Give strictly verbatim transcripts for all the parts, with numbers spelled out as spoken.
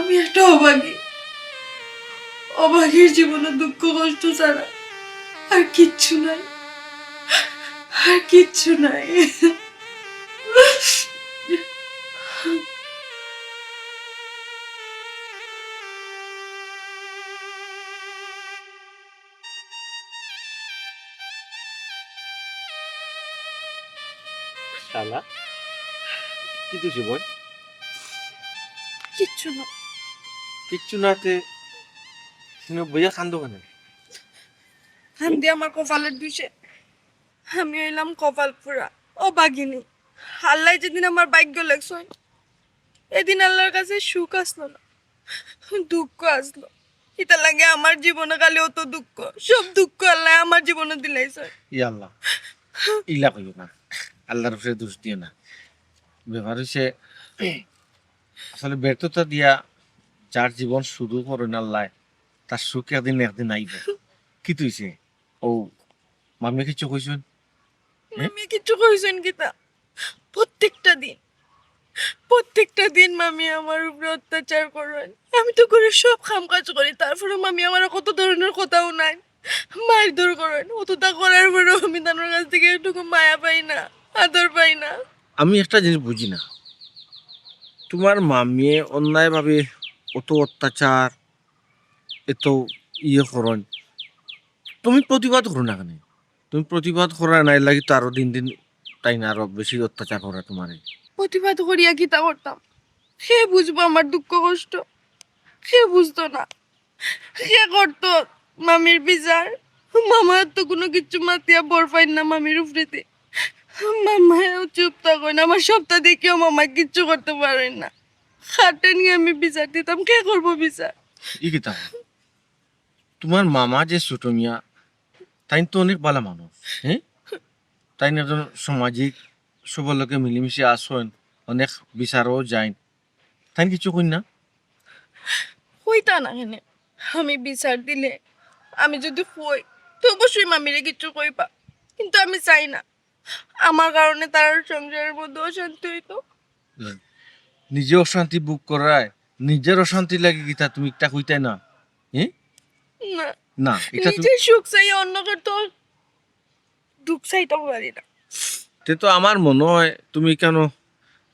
আমি একটা অভাগী। অভাগীর জীবনে দুঃখ কষ্ট ছাড়া আর কিচ্ছু নাই, আর কিচ্ছু নাই। শালা, কিতা অইছে বইন? কিচ্ছু না। কিচ্ছু না তে, তুমি বইয়া কান্দো কেনে? কান্দি আমার কপালের দোষে। আমি অইলাম কপাল পুড়া। ও ভাগিনী, আল্লায় যেদিন আমার ভাগ্য লেখছইন, এদিন আল্লার কাছে সুখ আছলো না, দুঃখ আছলো। ইতার লাগি আমার জীবনে খালি অত দুঃখ, সব দুঃখ আল্লায় আমার জীবনে দিলাইছইন। ইয়া আল্লাহ, ইলা কইও না, আল্লার উপরে দোষ দিও না। ব্যাপার অইছে, আসলে ব্যর্থতা দিয়া যার জীবন শুরু করইন আল্লায়, তার সুখ একদিন না একদিন আইবো। কিতা অইছে? ও, মামিয়ে কিচ্ছু কইছইন? মামিয়ে কিচ্ছু কইছইন কিতা? প্রত্যেকটা দিন, প্রত্যেকটা দিন মামিয়ে আমার উপরে অত্যাচার করইন। আমি তো ঘরর সব কাম কাজ করি, তারপরে মামিয়ে আমারে কত ধরনের কথা হুনাইন, মারধর করইন। অততা করার পরেও আমি তানর কাছ থাকি একটুকু মায়া পাই না, আদর পাই না। আমি একটা জিনিস বুঝি না, তুমার মামিয়ে অন্যায়ভাবে অত অত্যাচার, এত ইয়ে করইন, তুমি প্রতিবাদ করো না কেনে? তুমি প্রতিবাদ করো না, এর লাগি তো আরো দিন দিন তাইন আরো বেশি অত্যাচার করইন তুমারে। প্রতিবাদ করিয়া কিতা করতাম? কে বুঝবো আমার দুঃখ কষ্ট? কে বুঝতো না? কে করতো মামির বিচার? মামায় তো কুনু কিচ্ছু মাতিয়া বর পাইন না মামির উপরেদি। মামায়ও চুপ থাকইন, আমার সবতা দেখিয়াও মামায় কিচ্ছু করতে পারইন না। কার টাইনে আমি বিচার দিতাম, কে করবো বিচার? ই কিতা? তুমার মামা যে ছোট মিয়া, তাইন তো অনেক ভালা মানুষ, হ্যাঁ? তাইন একজন সামাজিক, সবর লগে মিলিমিশি আছইন, অনেক বিচারও যাইন, তাইন কিচ্ছু কইন না? কইতা না কেনে? আমি বিচার দিলে, আমি যদি কই, তো অবশ্যই মামিরে কিচ্ছু কইবা, কিন্তু আমি চাই না আমার কারণে তার সংসারের মধ্যে অশান্তি অইতো। নিজে অশান্তি ভোগ কররায়, নিজর অশান্তি লাগি কিতা তুমি ইতা কইতায় না? হ্যাঁ? না, না, ইতা তুমি নিজে সুখ চাই, অন্যকে তো দুঃখ চাইতাম পারি না। তে তো আমার মনে অয় তুমি কেনে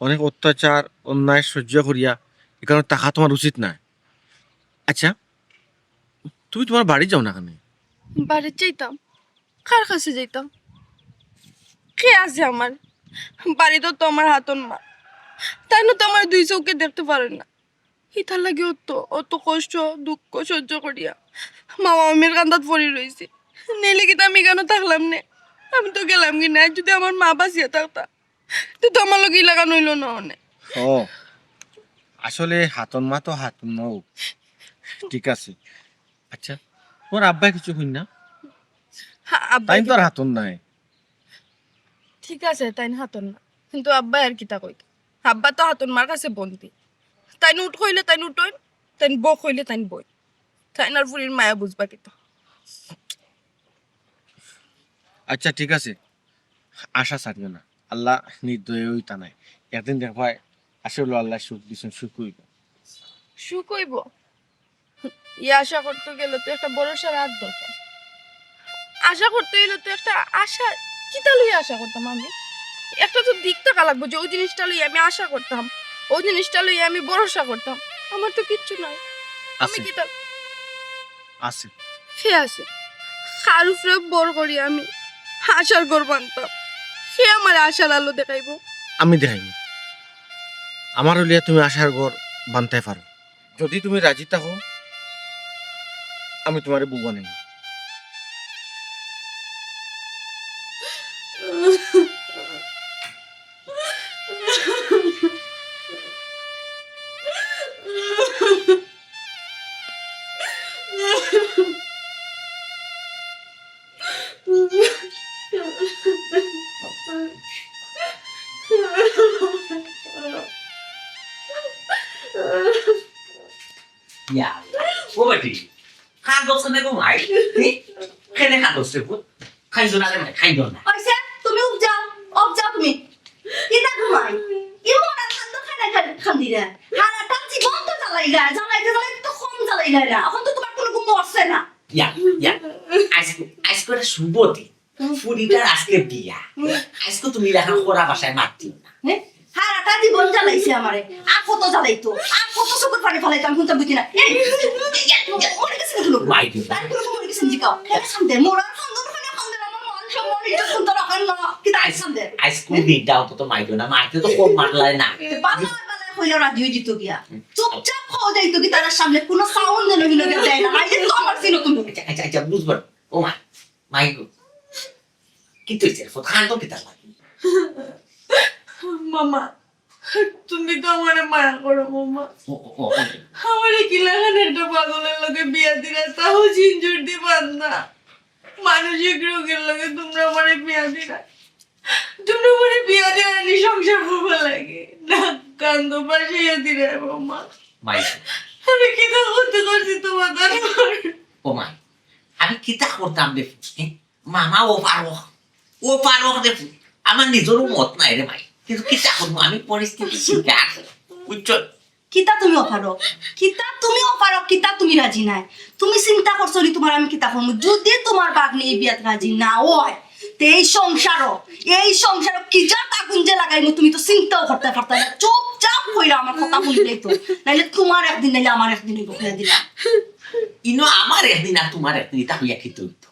অনেক অত্যাচার, অন্যায় সহ্য করিয়া এখানো থাকা তুমার উচিত নায়। আচ্ছা, তুমি তুমার বাড়ি যাও না কেনে? বাড়িত যাইতাম, কার কাছে যাইতাম? কে আছে আমার বাড়িত? তো আমার হাতন মা, তাইনও তো আমার দুই চউখে দেখতে পারইন না। ইতার লাগি অত, অত কষ্ট, দুঃখ সহ্য করিয়া মামা মামির কান্দাত পড়ি রইছি। নাইলে কিতা আমি কেনে থাকলাম নে? আমি তো গেলামগি না, যদি আমার মা বাঁচিয়া থাকতা। তে তো আমার লগে ইলাখান অইলো না অনে। ও, আসলে হাতন মা তো হাতন মাউ। ঠিক আছে। আচ্ছা, তুমার আব্বায় কিচ্ছু কইন না? হ্যাঁ, আব্বা তাইন তো আর হাতন নায়। ঠিক আছে, তাইন হাতন না, কিন্তু আব্বায় আর কিতা কইতা? আব্বা তো হাতন মার কাছে বন্দি। তাইন উঠ কইলে তাইন উঠইন, তাইন ব কইলে তাইন বইন। তাইন আর ফুরির মায়া বুঝবা কিতা? আচ্ছা, ঠিক আছে, আশা ছাড়িও না, আল্লাহ নির্দয় অইতা নায়। একদিন দেখবায় আসলে আল্লায় সুখ দিছইন, সুখ অইবো। সুখ অইবো? ই আশা করতে গেলে তো একটা ভরসার আত দরকার। আশা করতে গেলে তো একটা আশা, কিতা লইয়া আশা করতাম আমি? একটা তো দিক থাকা লাগবো যে ওই জিনিসটা লইয়া আমি আশা করতাম, ওই জিনিসটা লইয়া আমি ভরসা করতাম। আমার তো কিচ্ছু নাই। আমি আছে। কিতা আছে। কে আছে? কার উপরে ভর করি আমি আশার ঘর বানতাম? কে আমারে আশার আলো দেখাইবো? আমি দেখাইমু। আমারে লইয়া তুমি আশার ঘর বানতায় পারো। যদি তুমি রাজি থাকো, আমি তুমারে বউ বানাইমু। ইয়া, ও বেটি, কান্দছ কেনে গো মাই? হি? কেনে কান্দছ রে পুত? কান্দিও না রে মাই, কান্দিও না। অইছে, তুমি উব যাও, উব যাও তুমি। কিতা গো মাই? ইমন আর কান্দো কেনে কান্দিরা? হারাটা জীবন তো জ্বালাই জ্বালাইতে জ্বালাইতে তো কম জ্বালাইলায় না, অখন তো তুমার কুনু ঘুম মরছে না। ইয়া, ইয়া, আইজকু, আইজকু একটা শুভ দিন। ফুরিটার আইজকে বিয়া। আইজকু তুমি ইলাখান খরা ভাষায় মাত দিও না। হ্যাঁ? সারাটা জীবন জ্বালাইছে আমারে। আর কত জ্বালাইতো? আর কত চকুর পানি ফালাইতো? আমি কুন্তা বুঝি না। এই, ইয়া, ইয়া, মরি গেছে নি কুনু? মাই গো। তার কুনু মরি গেছে নি? জিকাও। কেনে কান্দে? মরার কান্দন কেনে কান্দে? আমার মান সম্মান ইজ্জত কুন্তা রাখের না। কিতা আইজ কান্দে? আইজকু দিনটা অন্তত মাইরো না। মারতে তো কম মারলায় না। তে বালা বালা কইলে রাজি অই যিতো গিয়া। চুপচাপ কওয়া যাইতো কি তার সামনে কুনু sound যেন হিনো দেয় না। আইজ তো আমার ছিল তুমি। আচ্ছা, আচ্ছা, আচ্ছা, বুঝবো। ও মা, মাই গো। কিতা অইছে? ফোন কান্দো কিতার লাগি? মামা, তুমি তো আমারে মায়া করো, মামা। ও, ও, ও, ও। আমারে কিলাখান একটা পাগলর লগে বিয়া দিলা, তাও জিঞ্জুর দিবার না। মানসিক রোগের লগে তুমরা আমারে বিয়া দিলা। তুমরা আমারে বিয়া দিলা নি সংসার করবার লাগি। না, কান্দো ভাসাইয়া দিলায়, মামা। মাই। আমি কিতা ক্ষতি করছি তুমার? ও মাই, আমি কিতা করতাম রে? হ্যাঁ? মামা অপারগ, অপারগ রে। আমার নিজরও মত নাই রে মাই, কিন্তু কিতা করমু, আমি পরিস্থিতির শিকার, বুঝছো? কিতা তুমি অপারগ, কিতা তুমি অপারগ, কিতা তুমি রাজি নায়? তুমি চিন্তা করছো নি তুমার আমি কিতা করমু? যুদি তুমার ভাগ্নি ই বিয়াত রাজি না অয়, তে এই সংসারো, এই সংসারো কি জাত আগুন যে লাগাইমু তুমি তো চিন্তাও করতায় পারতায় না। চুপচাপ কইরা আমার কথা হুনলেই তো, নাইলে তুমার একদিন নাইলে আমার একদিন অইবো, কইয়া দিলাম। ইনো আমার একদিন আর তুমার একদিন, ইতা কইয়া কিতা অইতো?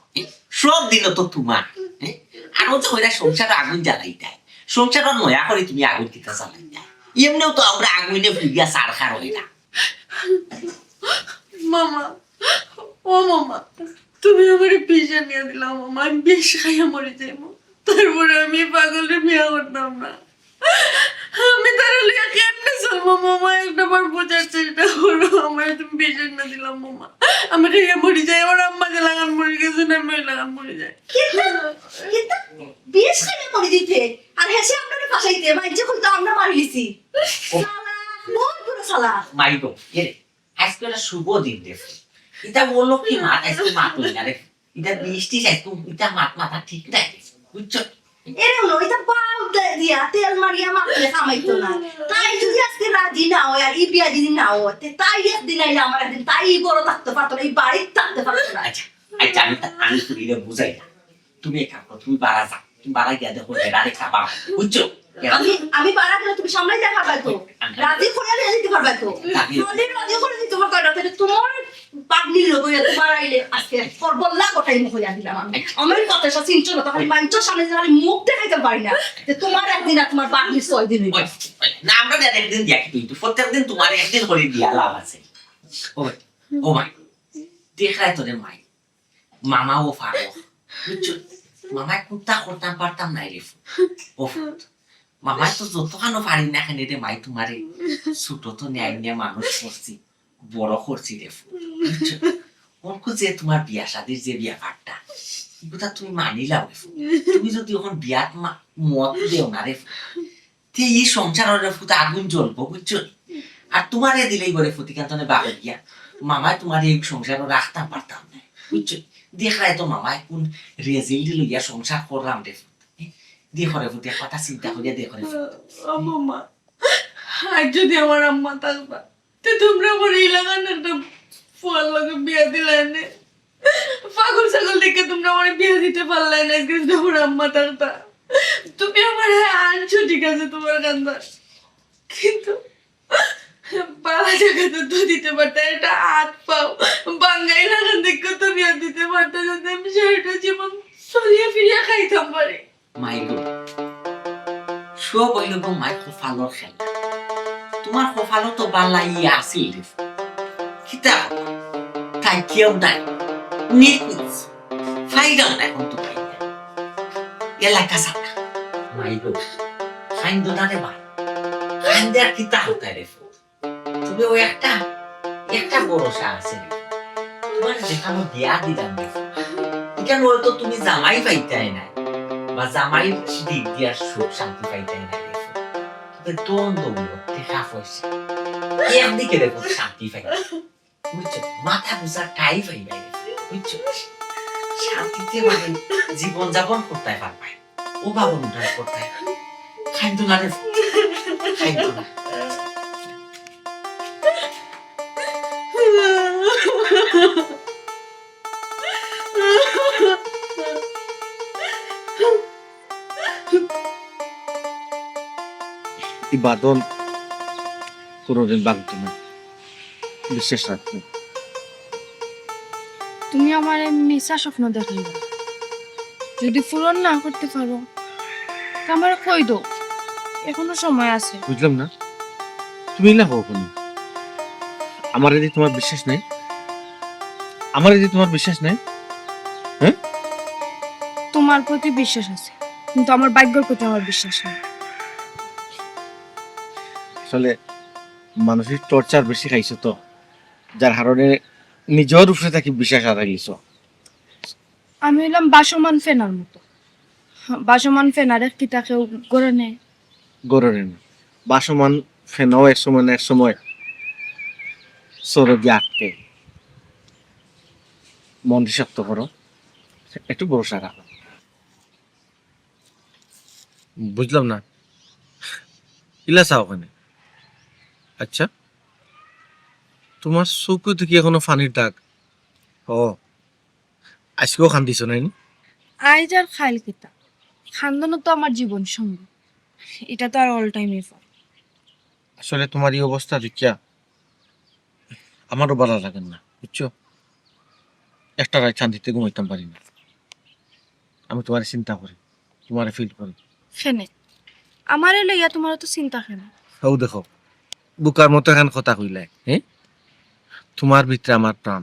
সব দিন তো তুমার। হ্যাঁ? আর ও যে কইরা সংসারো আগুন জ্বালাইতায়, সংসারো নয়া করি তুমি আগুন কিতা জ্বালাইতায়? এমনেও তো আমরা আগুনে পুড়িয়া ছারখার অই না। মামা, ও মামা, তুমি আমারে বিষ আনিয়া দিলাও মামা, আমি বিষ খাইয়া মরি যাইমু। তারপরে আমি পাগলরে বিয়া করতাম না। আমি তারে লইয়া কেমনে চলমু মামা? একটা বার বুঝার চেষ্টা করো, আমারে তুমি বিষ আনিয়া দিলাও মামা। আমি খাইয়া মরি যাই, আমার আম্মা যেলাখান মরি গেছইন, আমি অউ লাখান মরি যাই। কিতা? কিতা? বিষ খাইয়া মরি যাইতে? আর হেষে আমরারে ফাঁসাইতে, মাইনষে কইতো আমরা মারিলিছি। ও। চালাক, বহুত বড় চালাক। মাই গো, এ রে, আইজকে একটা শুভ দিন রে। ইতা অইলো কি মাত, আইজকে মাত অইলো না রে। ইতা বিষ টিষ আইজকে, ইতা মাত মাতা ঠিক নায় রে, বুঝছো? এরে অইলো, ইতা বাল্ব দে-, দিয়া তেল মারিয়া মাতলে কামাইতো না। তাই যুদি আইজকে রাজি না অয়, আর ই বিয়া যুদি না অয়, তে তাই একদিন আইলে আমার একদিন, তাই ই ঘরো থাকতে পারতো না, ই বাড়িত থাকতে পারতো না। আচ্ছা, আচ্ছা, আমি তা-, আমি ফুরিরে বুঝাইলাম। তুমি এক কাম করো, তুমি বারা যাও, তুমি বারা গিয়া দেখো, বেটারে খাবা, বুঝছো? আমি, আমি বারা গেলে তুমি সামলাই দেখা পাইতো, আমি রাজি করিয়া নিয়া দিতে পারবায় তো। রাজি। যদি রাজি করিয়া দিতে পারতায় না, তাইলে তুমার ভাগ্নির লগে তুমার আইলে আইজকে করবল্লা গোটাই মুখ অইয়া দিলাম আমি। আমার কথা সব চিনছো না, তখন মাইনষর সামনে যে খালি মুখ দেখাইতাম পারি না, যে তুমার একদিন আর তুমার ভাগ্নির ছয় দিন অইবো। ওই, ওই, না, আমরা তো একদিন দিয়া কি তুই, তুই প্রত্যেক দিন তুমার একদিন করি দিয়া লাভ আছে। ও, ও মাই, দেখরায় তো রে মাই, মামা অপারগ, বুঝছো? মামায় কুন্তা করতাম পারতাম নায় রে ফুত। ও ফুত, মামায় তো যতখানো পারি না কেনে রে মাই তুমারে ছোট থনে আনিয়া মানুষ করছি, বড় করছি রে ফুত, বুঝছো? অখন যে তুমার বিয়া শাদির যে ব্যাপারটা, ইগুতা তুমি মানিলাও রে ফুত। তুমি যুদি অখন বিয়াত মা-, মত দেও না রে ফুত, তে ই সংসারো রে ফুত আগুন জ্বলবো, বুঝছো? আর তুমারে দিলেই বলে ফুত ইখান থনে বারইয়া, মামায় তুমারে ই সংসারো রাখতাম পারতাম নায়, বুঝছো? দেখরায় তো মামায় কুন রেজিলরে লইয়া সংসার কররাম রে ফুত। দেখো রে ফুত, এক কথা চিন্তা করিয়া দেখো রে ফুত। ও মামা, আইজ যুদি আমার আম্মা থাকতা, তে তুমরা আমারে ইলাখান একটা ফুয়ার লগে বিয়া দিলায় নে। পাগল ছাগল দেখিয়া তুমরা আমারে বিয়া দিতে পারলায় না, আইজকে যুদি আমার আম্মা থাকতা। তুমি আমারে আনছো ঠিক আছে তুমার কান্দাত, কিন্তু বালা জাগাত তো দিতে পারতা, একটা আত পাও ভাঙ্গা ইলাখান দেখিয়া তো বিয়া দিতে পারতা, যাতে আমি সারাটা জীবন চলিয়া ফিরিয়া খাইতাম পারি। মাই গো, সব অইলো গো মাই কপালর খেলা। তুমার কপালো তো বালা ই আছিল রে। কিতা? তাই কেউ নাই। নিকুচ। পাইরাম না অখন তো পাইয়া। এলাকা ছাড়া। মাই গো, কাইন্দো না রে বা। কাইন্দে আর কিতা করতায় রে? তুমি অউ একটা, একটা ভরসা আছে রে। তুমারে যেখানো বিয়া দিলাম রে, ইখানো অয়তো তুমি জামাই পাইতায় নায়, বা জামাইর দিক দিয়া সুখ শান্তি পাইতায় নায় রে। তবে ধন দৌলত, টেকা পয়সা, একদিকে দেখো শান্তি পাইতায়, বুঝছো? মাথা গুজা ঠাই পাইবায় রে, বুঝছো? শান্তিতে মানে জীবন যাপন করতায় পারবায়। ও বাবা, উঠান করতে। খাইতো না রে। খাইতো না। ই বাঁধন কোনোদিন ভাঙতো না, বিশ্বাস রাখো। তুমি আমারে মিছা স্বপ্ন দেখাইবা, যদি পূরণ না করতে পারো, তে আমারে কই দেও, এখনো সময় আছে। বুঝলাম না, তুমি ইলা কও কেনে? আমারে দি তোমার বিশ্বাস নাই? আমারে দি তোমার বিশ্বাস নাই? হ্যাঁ? তোমার প্রতি বিশ্বাস আছে, কিন্তু আমার ভাগ্যর প্রতি আমার বিশ্বাস নাই। আসলে মানসিক টর্চার বেশি খাইছো তো, যার কারণে নিজর উপরে থাকি বিশ্বাস হারাই গেছো। আমি হইলাম ভাসমান ফেনার মতো। ভাসমান ফেনারে কিতা কেউ গড়ে নেয়? গড়ে নেয় না। ভাসমান ফেনাও এক সময় না এক সময় চরে গিয়া আটকে। মন শক্ত করো, একটু ভরসা রাখো। বুঝলাম না, ইলা চাও কেনে? আচ্ছা, তোমার চউখো থাকি এখনো পানির দাগ? ও, আইজকেও কান্দিছো নায় নি? আইজ আর কাইল কিতা? কান্দন তো আমার জীবন সঙ্গী, ইটা তো আর অল টাইমে পড়ে। আসলে তোমার ই অবস্থা দেখিয়া আমারও ভালা লাগের না, বুঝছো? একটা রাইত শান্তিতে ঘুমাইতাম পারি না। আমি তোমারে চিন্তা করি, তোমারে ফিল করি। কেনে? আমারে লইয়া তোমার অত চিন্তা কেনে? অউ দেখো, বুকার মতো এখান কথা কইলায়, হ্যাঁ? তোমার ভিতরে আমার প্রাণ।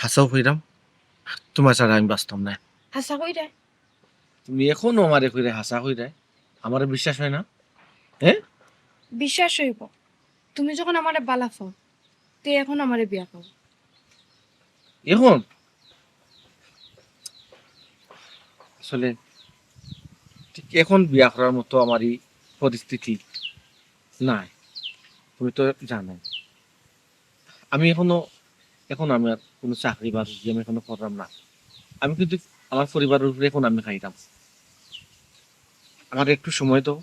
হাছাউ কইরাম, তোমার ছাড়া আমি বাঁচতাম নায়। হাছা কইরায়? তুমি এখনো আমারে কইরায় হাছা কইরায়? আমারে বিশ্বাস অয় না? হ্যাঁ? বিশ্বাস অইবো। তুমি যখন আমারে ভালা পাও, তে এখন আমারে বিয়া করো। এখন? আসলে ঠিক এখন বিয়া করার মতো আমার ই পরিস্থিতি নাই, তুমি তো জানো। আমি এখনো, এখন আমি আর কোনো চাকরি বা রুজি আমি এখনো করলাম না। আমি কিন্তু আমার পরিবারের উপরে এখন আমি খাইতাম। আমার একটু সময় দাও,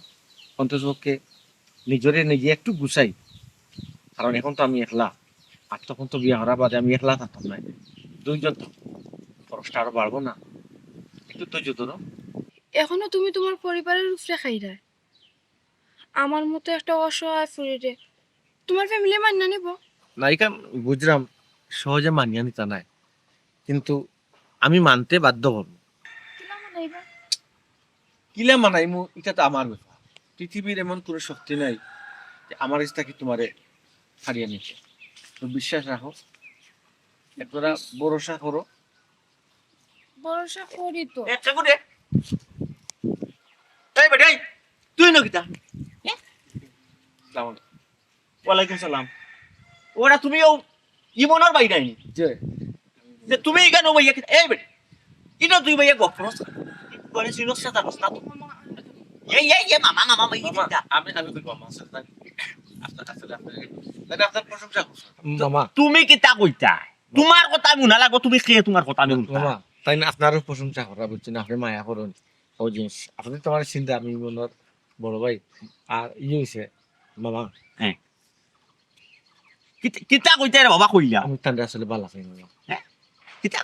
অন্ততপক্ষে নিজরে নিজে একটু গুছাই, কারণ এখন তো আমি একলা। আর তখন তো বিয়া করার বাদে আমি একলা থাকতাম না, দুইজন থাকতাম, খরচটা আরো বাড়বো না? একটু ধৈর্য ধরো। এখনো তুমি তোমার পরিবারের উপরে খাইরায়। আমার মতো একটা অসহায় ফুরিরে তোমার ফ্যামিলি মানিয়া নিবো? না, ইখান বুঝরাম, সহজে মানিয়া নিতা নায়, কিন্তু আমি মানতে বাধ্য করমু। কিলা মানাইবা? কিলা মানাইমু, ইটা তো আমার ব্যাপার। পৃথিবীর এমন কোনো শক্তি নাই যে আমার কাছ থাকি তোমারে হারিয়ে নিতে। তো বিশ্বাস রাখো, একবারে ভরসা করো। ভরসা করি তো। এ, চাকু দে। এই বেটা, এই, তুই ন কিতা? এ? সালাম। ওয়ালাইকুম সালাম। ওরা তুমি ও ইমনর ভাই নায়নি? জি। যে তুমি ইখানো বইয়া কিতা? এই বেটা, ইটা তুই বইয়া গপ করস। করে চিনস না, জানস না তো। এই, এই, এই, মামা, মামা, মামা, এই মামা, কিতা? আমি, আমি কই মামা, আসলে তাই, আপনার, আসলে আপনার, তাই আপনার প্রশংসা করছি। মামা। তুমি কিতা কইতা? তোমার কথা আমি হুনা লাগবো, তুমি কে তোমার কথা আমি হুনতাম? মামা, তাইন আপনারও প্রশংসা করা, বুঝছইন, আপনে মায়া করইন। ওই জিনিস, আপনে তো আমার চিন্তা, আমি মনর বড় ভাই। আর ইয়ে হইছে, মামা। হ্যাঁ। কিতা, কিতা কইতায় রে বাবা কইলা? আমি তানরে আসলে বালা পাই, মামা। হ্যাঁ? কিতা?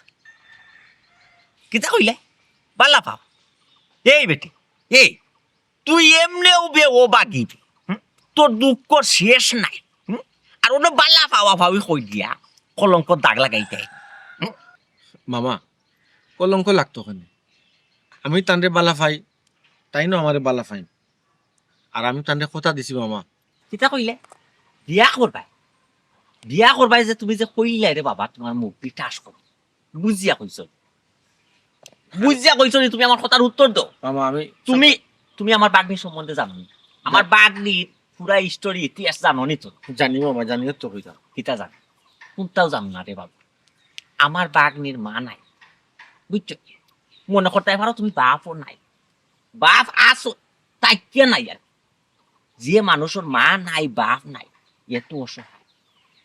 কিতা কইলে? বালা পাও? এই বেটি, এই, তুই এমনেউ বে অভাগী, হুম? তোর দুঃখ শেষ নাই, হুম? আর অনো বালা পাওয়া পাওয়ি কই দিয়া কলঙ্ক দাগ লাগাইতায়, হুম? মামা, কলঙ্ক লাগতো কেনে? আমি তানরে বালা পাই, তাইনও আমারে বালা পাইন। আর আমি তানরে কথা দিছি মামা। কিতা কইলে? বিয়া করবায়? বিয়া করবায় যে তুমি যে কইলায় রে বাবা, তোমার মুখ দি ঠাস করো। বুঝিয়া কইছো? বুঝিয়া কইছো নি? তুমি আমার কথার উত্তর দেও। মামা, আমি তুমি, তুমি আমার বাগনির সম্বন্ধে জানো নি? আমার না। বাগনির পুরা history, ইতিহাস জানো নি তো? জানি মামা, জানি তো কইতা। কিতা জানো? কুনটাও জানো না রে বাবা। আমার বাগনির মা নাই, বুঝছো? মনে করতায় পারো তুমি বাপও নাই, বাপ আছো, থাকিয়া নাই আর। যে মানুষর মা নাই, বাপ নাই, এত অসহায়,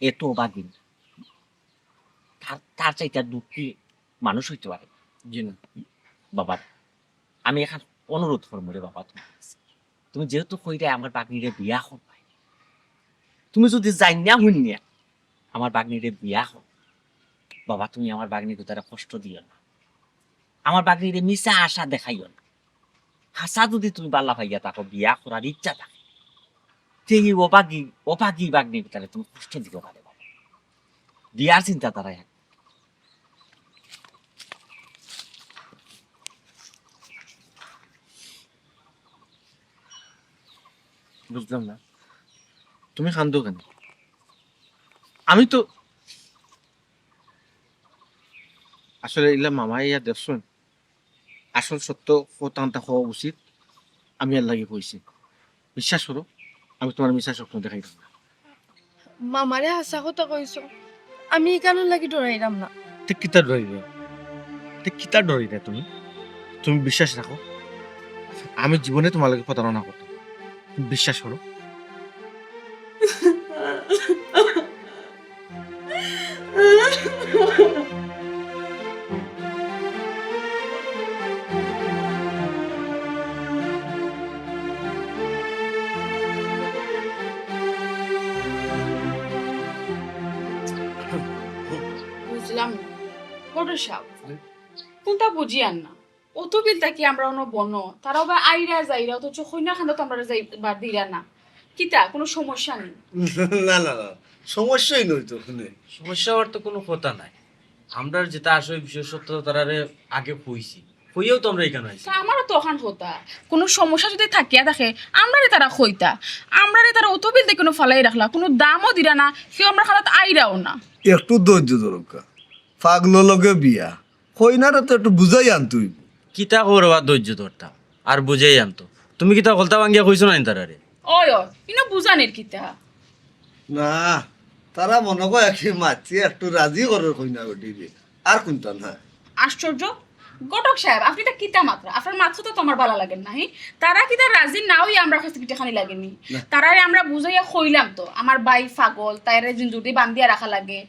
এত অভাগিনী, তার, তার চাইতে আর দুঃখী মানুষ হইতে পারে? জি না। বাবা, আমি এখন অনুরোধ করবো রে বাবা তোমার কাছে, তুমি যেহেতু কইরায় আমার বাগনিরে বিয়া করবায়, তুমি যদি জানিয়া হুনিয়া আমার বাগনিরে বিয়া করো, বাবা, তুমি আমার ভাগ্নিগুতারে কষ্ট দিও না, আমার ভাগ্নিরে মিছা আশা দেখাইও না। হাছা যুদি তুমি বালা পাইয়া থাকো, বিয়া করার ইচ্ছা থাকে, তে ই অভাগী, অভাগী ভাগ্নিগুতারে তুমি কষ্ট দিও না রে বাবা। বিয়ার চিন্তাধারা এক। বুঝলাম না, তুমি কান্দো কেনে? আমি তো আসলে ইলা মামায় ইয়া দেখছইন, আসল সত্য কথাটা কওয়া উচিত, আমি এরলাগি কইছি। বিশ্বাস করো, আমি তুমার মিছা স্বপ্ন দেখাইতাম না। মামারে হাছা কথা কইছো, আমি ইখানর লাগি ডরাইরাম না। তে কিতা ডরাইরায়? তে কিতা ডরাইরায় তুমি? তুমি বিশ্বাস রাখো, আমি জীবনে তুমার লগে প্রতারণা করতাম না। বিশ্বাস করো। বুঝলাম না। বড় সাহেব, জি। কুনটা বুঝিয়ার না। অত বিল থাকি আমরা অনো বনো, তারাও বা আইরা যাইরা, অথচ কইন্যার কান্দো তো আমরারে যাইবার দিরা না। কিতা, কুনু সমস্যা নি? না, না, না, সমস্যাই নাই তো কুনু। সমস্যা অওয়ার তো কুনু কথা নাই। আমরার যেটা আসল বিষয় সত্য তারারে আগে কইছি, কইয়াউ তো আমরা ইখানো আইছি। তে আমারও তো অখান কথা, কুনু সমস্যা যুদি থাকিয়া থাকে, আমরারে তারা কইতা। আমরারে তারা অত বিল থাকি কুনু ফালাই রাখলা, কুনু দামও দিরা না, কেউ আমরার কান্দাত আইরাও না। একটু ধৈর্য ধরউক্কা, পাগলর লগে বিয়া, কইন্যারে তো একটু বুঝাইয়া আনতে অইবো। কিতা করবা ধৈর্য ধরতাম, আর বুঝাইয়া আনতো? তুমি কিতা কলতা ভাঙ্গিয়া কইছো না নি তারারে? ওই, ওই, ইনো বুঝানির কিতা? না, তারা মনো কয় একটু মাতিয়া একটু রাজি করর কইন্যা বেটিরে, আর কুনতা না। আশ্চর্য, ঘটক সাহেব, আপনে ইতা কিতা মাতরা? আপনার মাত তো আমার বালা লাগের না, হি? তারা কিতা রাজি না অইয়া আমরার কাছ থাকি টেকা নিলা নি? না। তারারে আমরা বুঝাইয়া কইলাম তো, আমার ভাই পাগল, তাইরে জিঞ্জুরি বান্ধিয়া রাখা লাগে,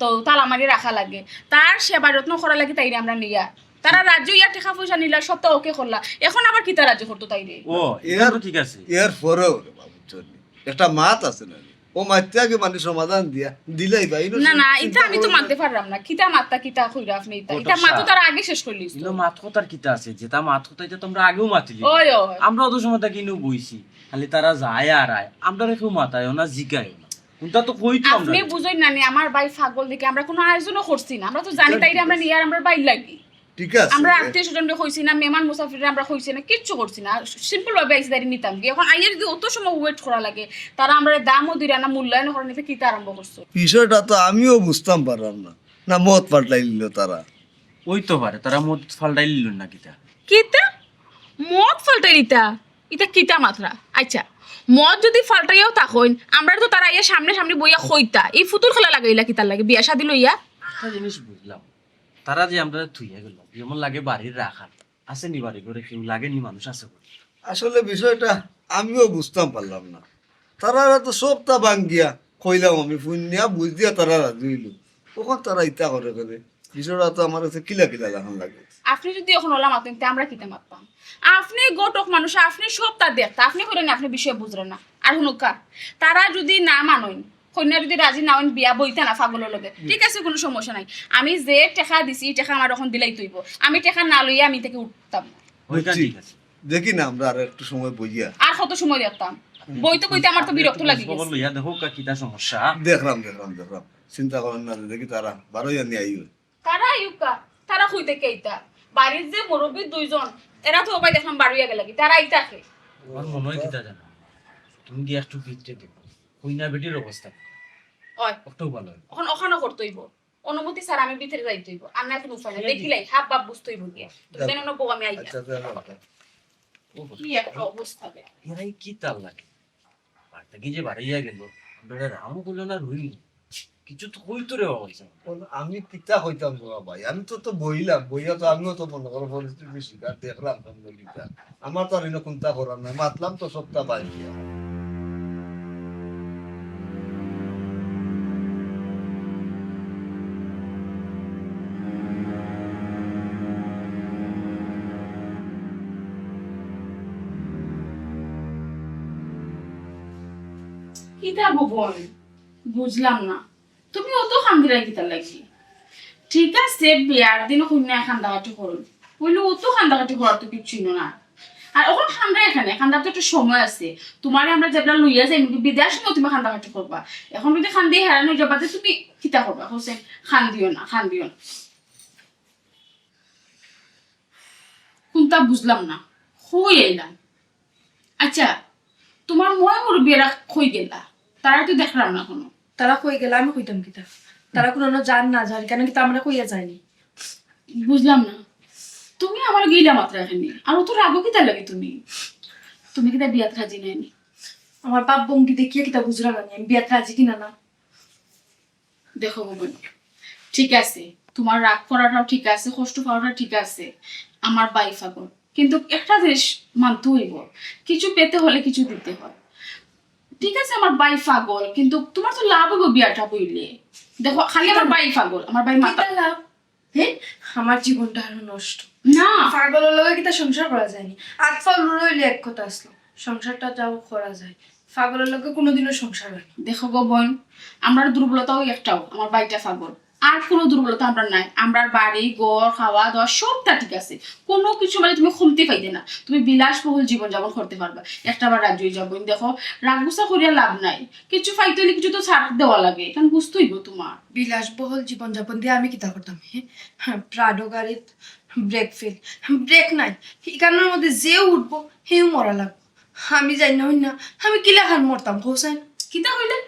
তো তালা মারি রাখা লাগে, তার সেবা যত্ন করার লাগি তাইরে আমরা নিয়া। তারা রাজি অইয়া টেকা পয়সা নিলা, সবতা ওকে করলা, এখন আবার কিতা রাজি করতো তাইরে? ও, ইটা তো ঠিক আছে। এর পরেও রে বাবু, চলি, একটা মাত আছে না নি? ও মাতিয়া আগে মানে সমাধান দিয়া দিলাই বা, ইনো না, না, ইতা আমি তো মানতে পারলাম না। কিতা মাততা, কিতা কইরা আপনে ইতা? ইতা মাত তো তারা আগে শেষ করিলিছতো। ইনো মাত কথার কিতা আছে? যেটা মাত কথা, ইটা তো আমরা আগেও মাতিলি। ওই, ওই। আমরা অত সময় থাকি ইনো বইছি। খালি তারা যায় আর আয়। আমরারে কেউ মাতায়ও না, জিগায়ও না। কুনটা তো কইতো আমরা। আপনে বুঝইন না নি, আমার ভাই পাগল দেখি আমরা কুনু আয়োজনও করছি না। আমরা তো জানি তাইরে আমরা নিয়ার আমরার ভাইর লাগি। ঠিক আছে। আমরা আত্মীয় স্বজনরে কইছি না, মেহমান মুসাফিররে আমরা কইছি না, কিচ্ছু করছি না। Simple ভাবে আইছি, তাইরে নিতাম গি। এখন আইয়া যুদি অত সময় wait করা লাগে, তারা আমরারে দামও দিরা না, মূল্যায়নও করা না, তে কিতা আরম্ভ করছো? বিষয়টা তো আমিও বুঝতাম পারলাম না। না, মত পাল্টাইলিলো তারা? অইতো পারে, তারা মত পাল্টাইলিলো না কিতা? কিতা? মত পাল্টাইলিতা? ইতা কিতা মাতরা? আইচ্ছা, মত যুদি পাল্টাইয়াও থাকইন, আমরারে তো তারা আইয়া সামনে সামনে বইয়া কইতা, ই ফুতুর খেলা লাগাইলা কিতার লাগি বিয়া শাদি লইয়া? একটা জিনিস বুঝলাম, তারা যে আমরারে থুইয়া গেলো, যেমন লাগে বাড়ির রাখাল, আছে নি বাড়ি ঘরে কেউ, লাগে নি মানুষ আছে ঘরে? আসলে বিষয়টা আমিও বুঝতাম পারলাম না। তারারে তো সবতা ভাঙ্গিয়া কইলাম আমি, হুনিয়া বুঝ দিয়া তারা রাজি অইলো। অখন তারা ইতা করে করে, বিষয়টা তো আমার কাছে কিলা কিলা লাখান লাগে। আপনে যুদি অখন অলা মাতইন, তে আমরা কিতা মাততাম? আপনে ঘটক মানুষ, আপনে সবতা দেখতা, আপনে কইরা নি আপনে বিষয় বুঝরা না। আর হুনউক্কা, তারা যুদি না মানইন, কইন্যা যুদি রাজি না অইন, বিয়া বইতা না পাগলর লগে, ঠিক আছে, কুনু সমস্যা নাই। আমি যে টেকা দিছি, ই টেকা আমার অখন দিলাইতে অইবো। আমি টেকা না লইয়া আমি ইতা থাকি উঠতাম না। অইতা বুঝছি। ঠিক আছে। দেখি না, আমরা আর একটু সময় বইয়া। আর কত সময় দেখতাম? বইতে বইতে আমার তো বিরক্ত লাগি গেছে। খবর লইয়া দেখউক্কা কিতা সমস্যা। দেখরাম, দেখরাম, দেখরাম। চিন্তা করইন না, দেখি তারা বারইয়া নি আইও। তারা আইউক্কা, তারা কই থাকি আইতা? বাড়ির যে মুরব্বি দুইজন, এরা তো অবায় দেখলাম বারইয়া গেলাগি, তারা আইতা কে? আমার মনো অয় কিতা জানো, তুমি গিয়া একটু ভিতরে দেখো, কইন্যা বেটির অবস্থা। অয়। অটাউ ভালা অয়। অখন অখানো করতে অইবো। অনুমতি ছাড়া আমি ভিতরে যাইতে অইবো। আর না কুনু উপায় নাই। দেখিলাই, হাব ভাব বুঝতে অইবো গিয়া। তুমি যাও। জানো না, বউ আমি আইয়া। আচ্ছা, যাও, যাও, যাও। কি একটা অবস্থা বে। এরাই কিতা লাগে? বাড়ি থাকি যে বারইয়া গেলো, আমরা রামও কইলো না, রুইমু। কিছু তো কইতো রে বাবা, ইসা। বল, আমি কিতা কইতাম রে বাবা? আমি তো, তো বইলাম, বইয়া তো আমিও তো মনো করো পরিস্থিতির শিকার, দেখরাম কেমনে কিতা। আমার তো আর ইনো কুনতা করার নাই, মাতলাম তো সবতা বাদ দিয়া। কিতা গো বইন? বুঝলাম না, তুমি অত কান্দিরায় কিতার লাগি? ঠিক আছে, বিয়ার দিন কইন্যায় কান্দাকাটি করইন, অইলে অত কান্দাকাটি করার তো কিচ্ছুই না। আর অখন কান্দা কেনে, কান্দার তো একটা সময় আছে। তুমারে আমরা যেবলা লইয়া যাইমু, বিদায় সময় তুমি কান্দাকাটি করবা। অখন যদি কান্দি হেরান অই যাবা, তে তুমি কিতা করবা? হোসেন, কান্দিও না, কান্দিও না। কুনতা বুঝলাম না, কই আইলাম? আচ্ছা, তুমার ময় মুরব্বিরা কই গেলা? তারারে তো দেখলাম না কুনু। তারা কই গেলা, আমি কইতাম কিতা? তারা কুনু না যার না যার, কেনে কিতা আমারে কইয়া যায়নি? বুঝলাম না, তুমি আমারে গিলা মাতরায় কেনে, আর অত রাগো কিতার লাগি তুমি? তুমি কিতা বিয়াত রাজি নায়নি? আমার ভাব ভঙ্গি দেখিয়া কিতা বুঝরা না নি আমি বিয়াত রাজি কিনা না? দেখো গো বইন, ঠিক আছে, তুমার রাগ করাটাও ঠিক আছে, কষ্ট পাওয়াটা ঠিক আছে, আমার ভাই পাগল। কিন্তু একটা জিনিস মানতে অইবো, কিছু পেতে হলে কিছু দিতে হয়। ঠিক আছে, আমার ভাই পাগল, কিন্তু তুমার তো লাভ অইবো বিয়াটা বইলে। দেখো, খালি আমার ভাই পাগল, আমার ভাই মাথা কিতা লাভ? হে, আমার জীবনটা আরো নষ্ট। না। পাগলর লগে কিতা সংসার করা যায়নি? আত পাও লুড়া অইলে এক কথা আছলো, সংসারটা তাও করা যায়, পাগলর লগে কুনুদিনও সংসার অয় না। দেখো গো বইন, আমরার দুর্বলতাও একটাও, আমার ভাইটা পাগল। আর কুনু দুর্বলতা আমরার নাই। আমরার বাড়ি, ঘর, খাওয়া দাওয়া সবটা ঠিক আছে, কুনু কিছু মানে তুমি কমতি পাইতে না। তুমি বিলাসবহুল জীবন যাপন করতে পারবা। একটা বার রাজি অই যাও বইন, দেখো, রাগ গুসা করিয়া লাভ নাই। কিছু পাইতে অইলে কিছু তো ছাড় দেওয়া লাগে, কারণ বুঝতে অইবো তুমার। বিলাসবহুল জীবন যাপন দিয়া আমি কিতা করতাম? হে, হ্যাঁ, প্রাডো গাড়িত ব্রেক ফেল, ব্রেক নাই, ইখানর মধ্যে যে উঠবো হেউ মরা লাগবো। আমি যাই না, অই না, আমি কিলাখান মরতাম, কও চাইন? কিতা কইলে?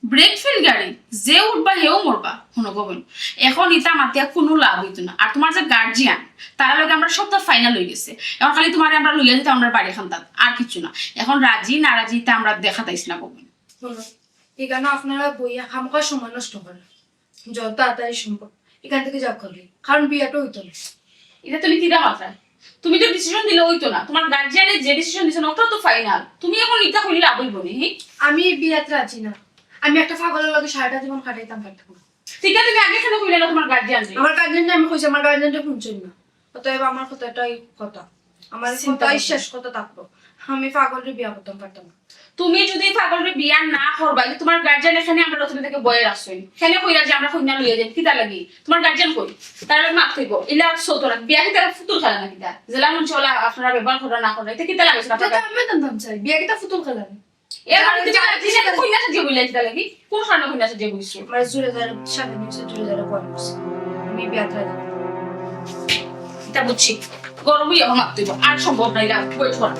ব্রেক ফেল গাড়ি, যে উঠবা হেউ মরবা। হুনো গো বইন, অখন ইতা মাতিয়া কুনু লাভ অইতো না। আর তুমার যে গার্জিয়ান, তারার লগে আমরার সবটা ফাইনাল অই গেছে। অখন খালি তুমারে আমরা লইয়া যাইতাম আমরার বাড়ি কান্দাত, আর কিচ্ছু না। অখন রাজি না রাজি ইতা আমরা দেখাত আইছি না গো বইন। হুনো, ইখানো আপনারা বইয়া খামোখা সময় নষ্ট কররা। যত তাড়াতাড়ি সম্ভব ইখান থাকি যাউক্কা, কারণ বিয়াটা অইতো না। ইটা তুমি কিতা মাতরায়? তুমি তো ডিসিশন দিলে অইতো না, তুমার গার্জিয়ানে যে ডিসিশন দিছে না, অটা তো ফাইনাল। তুমি অখন ইটা কইলে লাভ অইবো নি? হি? আমি বিয়াত রাজি না। আমি একটা পাগলর লগে সারাটা জীবন কাটাইতাম পারতাম না। ঠিক আছে, তুমি আগে কেনে কইলে না তুমার গার্জিয়ানরে? আমার গার্জিয়ানরে আমি কইছি, আমার গার্জিয়ানরে হুনছইন না। অতএব আমার কথাটাই কথা, আমার কথাই শেষ কথা থাকবো। আমি পাগলরে বিয়া করতাম পারতাম না। তুমি যদি পাগলরে বিয়া না করবায়, তে তুমার গার্জিয়ান কেনে আমরারে অতদিন থাকি বইয়া রাখছইন, কেনে কইরা যে আমরা কইন্যা লইয়া যাইমু, কিতার লাগি? তুমার গার্জিয়ান কই? তারার লগে মাত কইবো। ইলা চলতো না। বিয়া কিতা ফুতুল খেলা না কিতা? যেলা মন চায় অলা আপনারা ব্যবহার কররা না কররা, ইতা কিতার লাগি? ইতা তো আমিও জানতাম চাই, বিয়া কিতা ফুতুল খেলা নি? এর মানে তুমি কইন্যা সাজিয়া বইলায় কিতার লাগি? কুন কারণে কইন্যা সাজিয়া বইছো? আমার জোরে জোরে সামনে নিচে জোরে জোরে বল করছে। আমি বিয়াত রাজি না। ইতা বুঝছি। গরমই অখন মাত কইবো। আর সম্ভব নায়, রাখ, ওয়েট কর।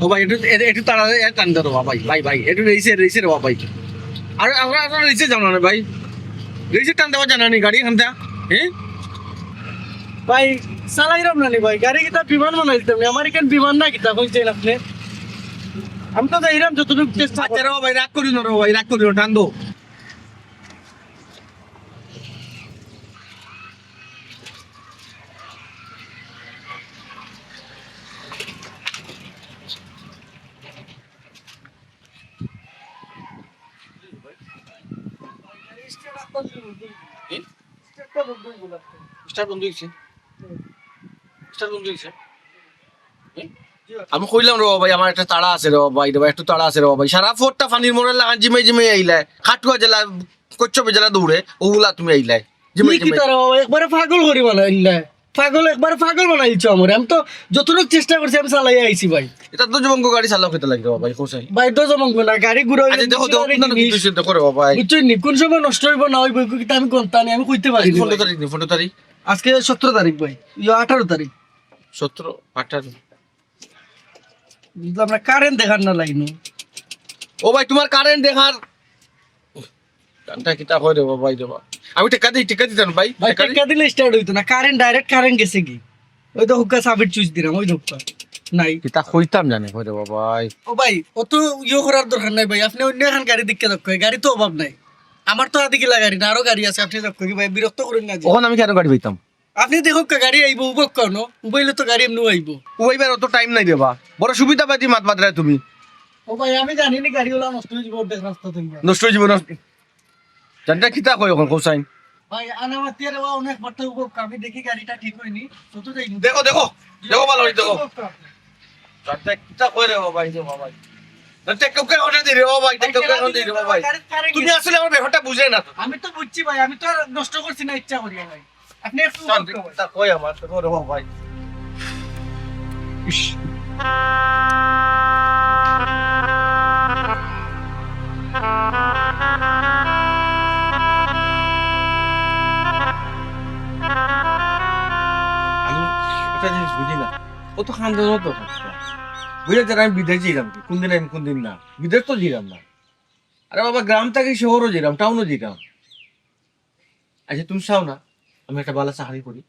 ও ভাই, একটু, একটু, একটু তাড়াতাড়ি টান দেও রে ভাই, ভাই, ভাই, একটু রেসে, রেসে রে ভাই। আর আমরা, আমরা রেসে যাও না রে ভাই, রেসে টান দেওয়া জানা নি গাড়ি এখানটা, হ্যাঁ? ভাই, চালাইরাম না নি ভাই, গাড়ি কিতা বিমান বানাইতাম নি, আমেরিকান বিমান না কিতা কইছেন আপনি? আমি তো যাইরাম যতটুকু চেষ্টা আচ্ছা রে ভাই, রাগ করি না রে ভাই, রাগ করি না, টান দো। স্টার্ট বন্ধ হইছে। স্টার্ট বন্ধ হইছে। আমি কইলাম রে ভাই, আমার একটা তাড়া আছে রে ভাই, রে ভাই, একটু তাড়া আছে রে ভাই। সারা ফোরটা পানির মোড়ের লাখান জিমাই জিমাই আইলায়, খাটুয়া জেলা, কচ্ছপে জেলা দৌড়ে, ওগুলা তুমি আইলায়। জিমাই তুমি কি জিমাই। তারা বাবা একবারে পাগল করি বানাইলায়? পাগল, একবারে পাগল বানাইছো আমারে। আমি তো যতটুক চেষ্টা করছি, আমি চালাই আইছি ভাই। এটা তো যুবক গাড়ি চালাও খেতে লাগে রে ভাই, কোথায়? ভাই তো যুবক না, গাড়ি ঘুরা আচ্ছা, দেখো, দেখো, কোন দিকে জিনিস। দেখো রে ভাই। বুঝছো নি? কোন সময় নষ্ট হইবো না হইবো, এটা আমি কোনটা নেই, আমি কইতে পারি না পনেরো ভাই। তারিখ নি, পনেরো তারিখ। আজকে সতেরো তারিখ ভাই, ইয়ো, আঠারো তারিখ। সতেরো, আঠারো। বুঝলাম না, কারেন্ট দেখার না লাইনো। ও ভাই, তোমার কারেন্ট দেখার গানটা কিতা কয় রে বাবা, এই রে বাবা। আমি টেকা দিই, টেকা দিতাম ভাই, ভাই, টেকা দিই। টেকা দিলে স্টার্ট হইতো না, কারেন্ট, ডাইরেক্ট কারেন্ট গেছে কি? ওই তো হুক্কা সাবির সুইচ দিলাম, ওই তো হুক্কা। নাই। কিতা কইতাম জানে কয় রে বাবা, এই। ও ভাই, অত ইয়ে করার দরকার নাই ভাই, আপনি অন্য এখন গাড়ি দেখে দেখো, গাড়ি তো অভাব নাই। আমার তো আদি কিলা গাড়ি না, আরো গাড়ি আছে, আপনি দেখো কি ভাই, বিরক্ত করুন না যে। ওখানে আমি কেন গাড়ি পাইতাম? আপনে দেখউক্কা, গাড়ি আইবো, উবাউক্কা অনো, উবাইলে তো গাড়ি এমনেউ আইবো। উবাইবার অত টাইম নাই রে বা, বড় সুবিধাবাদী মাত মাতরায় তুমি। ও ভাই, আমি জানি নি গাড়ি অলা নষ্ট অই যাইবো অর্ধেক রাস্তা থাকি। নষ্ট অই যাইবো, নষ্ট। জানটা কিতা কয় অখন কও চাইন? ভাই, আনা মাতিয়া রে বা, অনেক বাট্টা উবাউক্কা, আমি দেখি গাড়িটা ঠিক অয়নি, তত যাই। দেখো, দেখো, দেখো ভালা করি দেখো। উবাউক্কা। জানটা কিতা কয় রে বা ভাই, রে বা ভাই। জানটা কেউ কে অনে দি রে বা ভাই, কেউ কে অনে দি রে বা ভাই। গাড়ির কারেন্ট তুমি গেছে। আসলে আমার ব্যাপারটা বুঝে না তো। আমি তো বুঝছি ভাই, আমি তো আর নষ্ট করছি না ইচ্ছা করিয়া ভাই। আপনি একটু চল, অপেক্ষা করুন। তা কই আমার, তো রে বাবা ভাই। ইস। আমি একটা জিনিস বুঝি না, অত কান্দন অত বুঝে যারা আমি বিদেশ যাইরাম কি, কোন দিন আমি কোন দিন না, বিদেশ তো যাইরাম না। আরে বাবা, গ্রাম থাকি শহরও যাইরাম, টাউনও যাইরাম। আচ্ছা, তুমি চাও না আমি একটা ভালা চাকরি করি?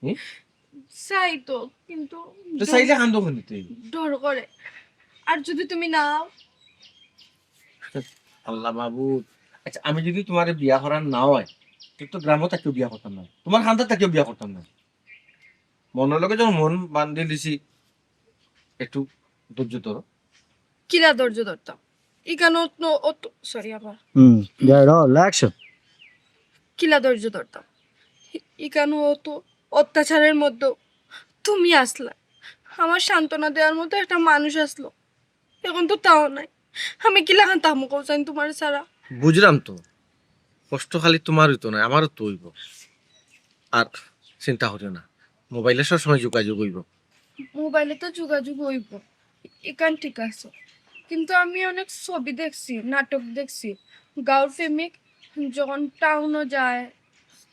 হুম? চাই তো, কিন্তু তো চাইলে কান্দো কেনে তুই? ডর করে। আর যদি তুমি না আও? আল্লাহ মাবুদ। আচ্ছা, আমি যদি তুমারে বিয়া করার না অয়, তে তো গ্রামও থাকিও বিয়া করতাম না, তুমার কান্দাত থাকিও বিয়া করতাম না। মনর লগে যখন মন বান্ধি দিছি, একটু ধৈর্য ধরো। কিলা ধৈর্য ধরতাম? ইকানো তো অত, সরি, আবার। হুম, যাই, roll, action। কিলা ধৈর্য ধরতাম? ই-, ইকানো অত অত্যাচারের মধ্যে তুমি আসলা, আমার সান্ত্বনা দেওয়ার মতো একটা মানুষ আসলো, এখন তো তাও নাই। আমি কিলাখান থাকমু কও চাইন তুমার ছাড়া? বুঝলাম তো, কষ্ট খালি তুমার অইতো নায়, আমারও তো অইবো। আর চিন্তা করিও না, মোবাইলে সবসময় যোগাযোগ অইবো। মোবাইলে তো যোগাযোগ অইবো, ইখান ঠিক আছে, কিন্তু আমি অনেক ছবি দেখছি, নাটক দেখছি, গাঁওর প্রেমিক যখন টাউনো যায়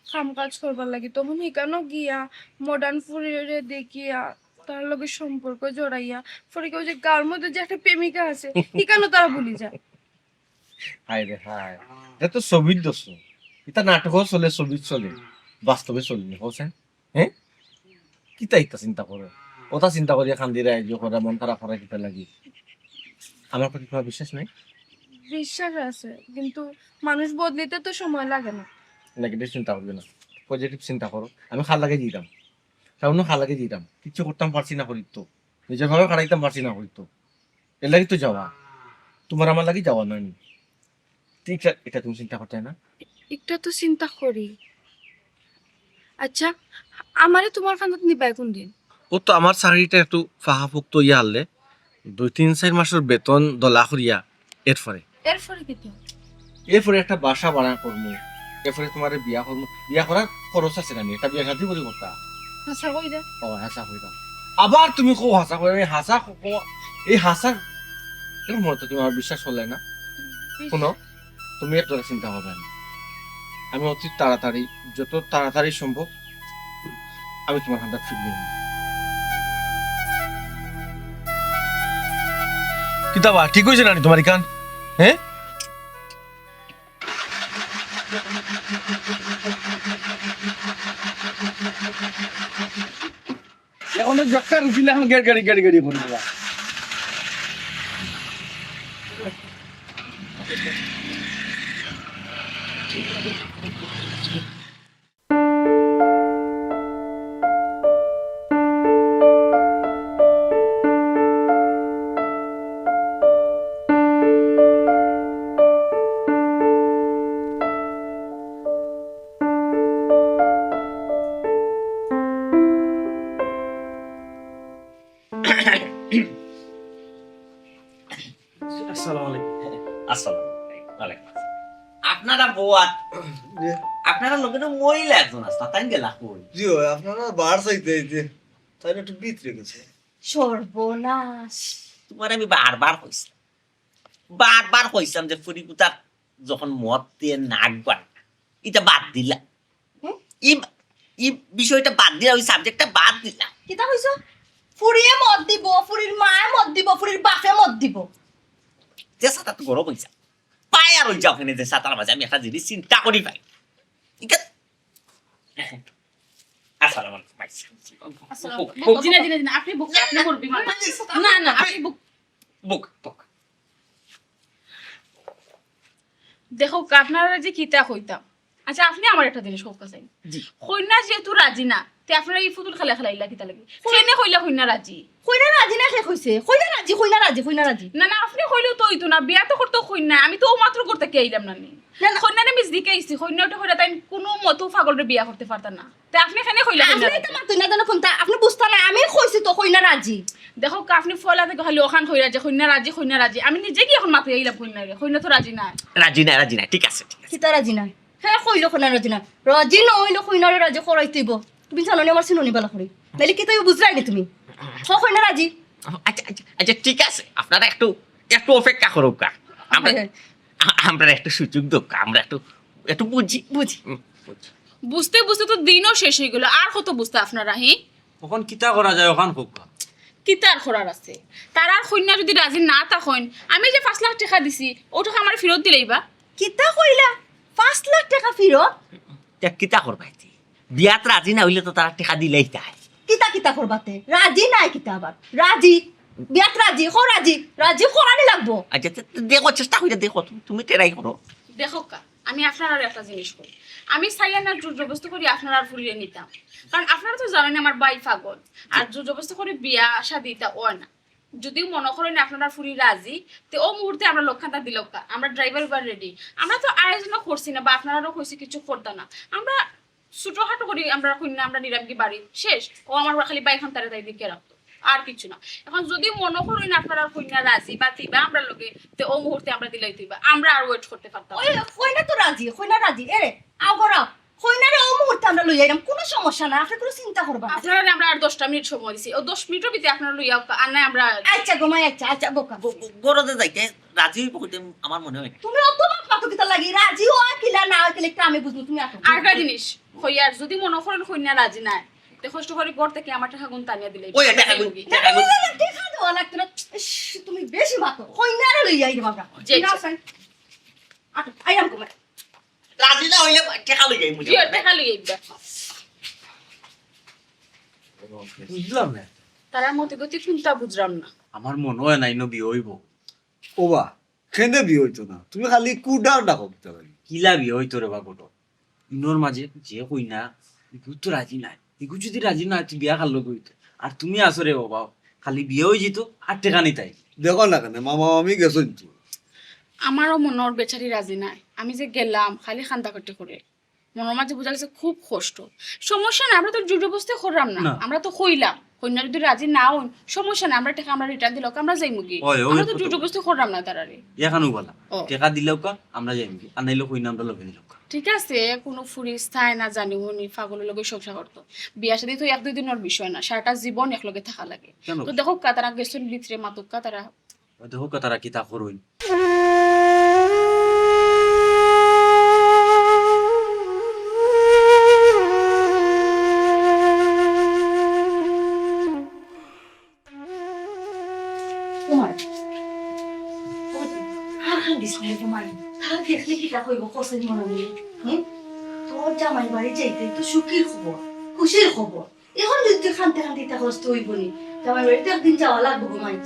কাম কাজ করবার লাগি, তখন ইকানো গিয়া মডার্ন ফুরিরে দেখিয়া তার লগে সম্পর্ক জড়াইয়া পরে কেউ যে গাঁওর মধ্যে যে একটা প্রেমিকা আছে, ইকানো তারা ভুলি যায়। হায় রে হায়, ইটা তো ছবির দোষ। ইটা নাটকও চলে, ছবিত চলে, বাস্তবে চলেনি, কও চাইন? হ্যাঁ? কিতা ইতা চিন্তা করো? অতা চিন্তা করিয়া কান্দিরায়, ইয়ে করিরায়, মন খারাপ করিরায় কিতার লাগি? আমার প্রতি তুমার বিশ্বাস নাই? বিশ্বাস আছে, কিন্তু মানুষ বদলিতে তো সময় লাগে না। নেগেটিভ চিন্তা করিও না, পজিটিভ চিন্তা করো। আমি কার লাগি যাইরাম? টাউনো কার লাগি যাইরাম? কিচ্ছু করতাম পারছি না করির তো, নিজর পাও খাড়াইতাম পারছি না করির তো, এর লাগি তো যাওয়া। তুমার আমার লাগি যাওয়া নায় নি? ঠিক আছে, ইটা তুমি চিন্তা করতায় না? ইটা তো চিন্তা করি। আচ্ছা, আমারে তুমার কান্দাত নিবায় কোন দিন? ও তো আমার চাকরিটা একটু ফাঁকা ফুক্ত অইয়া হারলে, দুই তিন চাইর মাসর বেতন দলা করিয়া, এরপরে। এরপরে কিতা? এরপরে একটা বাসা ভাড়া করমু, এরপরে তুমারে বিয়া করমু। বিয়া করার খরচ আছে না নি? একটা বিয়া শাদি করি করতা। হাছা কইরা? ও, হাছা কইরা। আবার তুমি কও হাছা কইরা, আমি হাছা ক-, ক-, এই হাছা, এর মনে তো তুমি আমার বিশ্বাস করলায় না। বিশ- হুনো, তুমি এত চিন্তা করবায় না। আমি অতি তাড়াতাড়ি, যত তাড়াতাড়ি সম্ভব, আমি তুমার কান্দাত ফিরিমু। কিতা বা, ঠিক অইছে না নি তুমার ইখান? হ্যাঁ? অখন তো জক্কা রুকিলে অখন গেড় গেড়ি, গেড় গেড়ি করে দিবা। আসসালামু আলাইকুম। আসসালামু আলাইকুম। ওয়ালাইকুম আসসালাম। আপনারা বউ আর জি। আপনারা লগে তো মহিলা একজন আছে, তাই গেলা কই? জি অয়, আপনারা বার চাইতে আইতে, তাই একটু ভিতরে গেছে। সর্বনাশ। তুমারে আমি বারবার কইছি, বারবার কইছিলাম যে ফুরি কুতার যখন মদ দিয়া নাক বান, ইটা বাদ দিলা। হুম? ই, ই বিষয়টা বাদ দিলা, ওই সাবজেক্টটা বাদ দিলা। কিতা কইছো? ফুরিয়ে মদ দিব, ফুরির মায়ে মদ দিব, ফুরির বাপে মদ দিব। যে সাতা তো গরম হইছে। পায়া রইছে ওখানে যে সাতার মাঝে আমি একটা জিনিস চিন্তা করি ভাই। ঠিক আছে? আসসালামু আলাইকুম, ভাই। আসসালাম। বউক, বউক, জি না, জি না, জি না, আপনি বউক, আপনি মুরব্বি মানুষ। না, না, আপনি বউক। বউক, বউক। দেখউক্কা, আপনারারে যে কিতা কইতাম, আচ্ছা, আপনে আমারে একটা জিনিস কউক্কা চাইন। জি। কইন্যা যেহেতু রাজি না, তে আপনারা ই ফুতুল খেলা খেলাইলা কিতা লাগি? কেনে কইলা কইন্যা রাজি? কইন্যা রাজি না, কে কইছে? কইন্যা রাজি, কইন্যা রাজি, কইন্যা রাজি। না, না, আপনে কইলেও তো অইতো না, বিয়া তো করতো কইন্যা, আমি তো অউ মাত্র করতে কি আইলাম না নি। না, না। কইন্যারে আমি জিকাইছি, কইন্যা ওটা কইরা তাইন কুনু মতো পাগলরে বিয়া করতে পারতা না। তে আপনে কেনে কইলা কইন্যা আপনে রাজি? তো মাতইন না, জানো কোনটা? আপনে বুঝতা না, আমি কইছি তো কইন্যা রাজি। দেখউক্কা, আপনে ফয়লা থাকি খালি অখান কইরা যে কইন্যা রাজি, কইন্যা রাজি। আমি নিজে গিয়া অখন মাতিয়া আইলাম কইন্যারে, কইন্যা তো রাজি নায়। রাজি নায়, রাজি নায়, ঠিক আছে, ঠিক আছে। কিতা রাজি নায়? হে কইলো কইন্যা রাজি নায়। রাজি না অইলে কইন্যারে রাজি করাইতে অইবো। তুমি জানো নি আমার চিনো নি বালা করি। নাইলে কিতা অইবো বুঝরায় নি তুমি? হ কইন্যা রাজি। আচ্ছা, আচ্ছা, আচ্ছা, ঠিক আছে। আপনারা একটু, একটু অপেক্ষা করউক্কা। আমরা, হয়, হয়। আ-, আমরা একটু সুযোগ দেউক্কা। আমরা একটু, একটু বুঝি। বুঝি। হুম, বুঝি। বুঝতে বুঝতে তো দিনও শেষ অইগেলো। আর কত বুঝতা আপনারা, হি? অখন কিতা করা যায়, অখান কউক্কা। কিতা আর করার আছে? তারার কইন্যা যুদি রাজি না থাকইন, আমি যে পাঁচ লাখ টেকা দিছি, অউ টেকা আমারে ফিরত দিলাইবা। কিতা কইলা? পাঁচ লাখ টেকা ফিরত? তে কিতা করবা এতে? বিয়াত রাজি না অইলে তো তারা টেকা দিলাইতা। কিতা কিতা করবা তে? রাজি নায় কিতা আবার? রাজি। বিয়াত রাজি, কও রাজি। রাজি করানি লাগবো। আচ্ছা, তে, তে দেখো, চেষ্টা করি দেখো, তুমি, তুমি try করো। দেখউক্কা, আমি আপনারারে একটা জিনিস কই, আমি চাইয়া না জোর জবরদস্তি করি আপনারার ফুরিরে নিতাম, কারণ আপনারা তো জানইন আমার ভাই পাগল, আর জোর জবরদস্তি করি বিয়া শাদি ইতা অয় না। যুদি মনো করইন আপনারার ফুরি রাজি, তে অউ মুহূর্তে আমরার লগে খান্তা দিলাউক্কা, আমরা driver Uber ready। আমরা তো আয়োজনও করছি না বা আপনারারেও কইছি কিচ্ছু করতা না, আমরা ছোটখাটো করি আমরা কইন্যা আমরা নিরামগি বাড়ি শেষ। অউ আমার খালি ভাই খান্তারে তাই দিকে রাখতো, আর কিচ্ছু না। অখন যুদি মনো করইন আপনারার কইন্যা রাজি বা দিবা আমরার লগে, তে অউ মুহূর্তে আমরা দিলাইতে অইবা, আমরা আর wait করতে পারতাম না। ওই কইন্যা তো রাজি, কইন্যা রাজি। এরে, আও ঘরো আও। কইন্যারে অউ মুহূর্তে আমরা লইয়া আইরাম, কুনু সমস্যা নাই, আপনে কুনু চিন্তা করবা না। আপনারারে আমরা আর দশটা মিনিট সময় দিছি, অউ দশ মিনিটর ভিতরে আপনারা লইয়া আউক্কা, আর নায় আমরা আচ্ছা গো মাই, আচ্ছা, আচ্ছা, বোকা। গ-, গ-, ঘরো যে যাইতে রাজি অইবো কইতে আমার মনো অয় না। তুমি অত মাত মাতো কিতার লাগি? রাজি অয় কিলা না অয় কিলা একটু আমি বুঝমু, তুমি আটো। আরেকটা জিনিস কইয়ার, যুদি মনো করইন কইন্যা রাজি নায়, তে কষ্ট করি ঘর থাকি আমার টেকাগুন টানিয়া দিলাইবা। ওই টেকাগুন, না, না, টেকাগুন। না, না, টেকা দেওয়া লাগতো না। ইস, তুমি বেশি মাতো। কইন্যারে লইয়া আইরাম আমরা। জি, না, আচ্ছা। আইরাম গো মাই। রাজি না অইলে টেকা লইয়া আইমু। জি, টেকা লইয়া আইবা। বুঝলাম না। তারার মতে গতি কুনটা বুঝলাম না। আমার মনো অয় না ইনো বিয়া অইবো। ওবা, কেনে বিয়া অইতো না? তুমি খালি কুডা ডাকো কিতার লাগি? কিলা বিয়া অইতো রেবা ঘটক? ইনোর মাঝে যে কইন্যা, ইগু তো রাজি নায়। ইগু যুদি রাজি নায়, তে বিয়া কার লগে অইতো? আর তুমি আছো রেবা, খালি বিয়া অইযিতো, আর টেকা নিতায়। দেখো না কেনে, মামা মামি গেছইন তো। আমারও মনো অর বেচারি রাজি নায়। আমি যে গেলাম, খালি কান্দাকাটি করে। মনর মাঝে বুঝা গেছে খুব কষ্ট। সমস্যা নাই, আমরা তো জোর জবরদস্তি করলাম না। না। আমরা তো কইলাম, কইন্যা যুদি রাজি না অইন, সমস্যা নাই, আমরা টেকা আমরা return দিলাউক্কা, আমরা যাইমুগি। ওই, ওই আমরা তো কত জোর জবরদস্তি করলাম না তারারে। এখানো বলা, ও। টেকা দিলাউক্কা, আমরা যাইমুগি। আর নাইলে কইন্যা আমরা লগে নিলাউক্কা। ঠিক আছে, কুনু ফুরি চায় না জানি উনি পাগলর লগে সংসার করতো। বিয়া শাদি তো এক দুই দিনর বিষয় না, সারাটা জীবন একলগে থাকা লাগে। কেন? তো দেখউক্কা, তারা গেছইন ভিতরে, মাতউক্কা তারা। দেখউক্কা তারা কিতা করইন। ওমা, আর কান্দিস না রে ওমা। তারা দেখলে কিতা কইবো, কছইন মনো মনে। হুম? তোর জামাই বাড়ি যাইতে তো সুখের খবর, খুশির খবর। এখন যদি তুই কানতে কানতে ইতা করস তো অইবো নি? জামাই বাড়িত একদিন যাওয়া লাগবো গো মাই।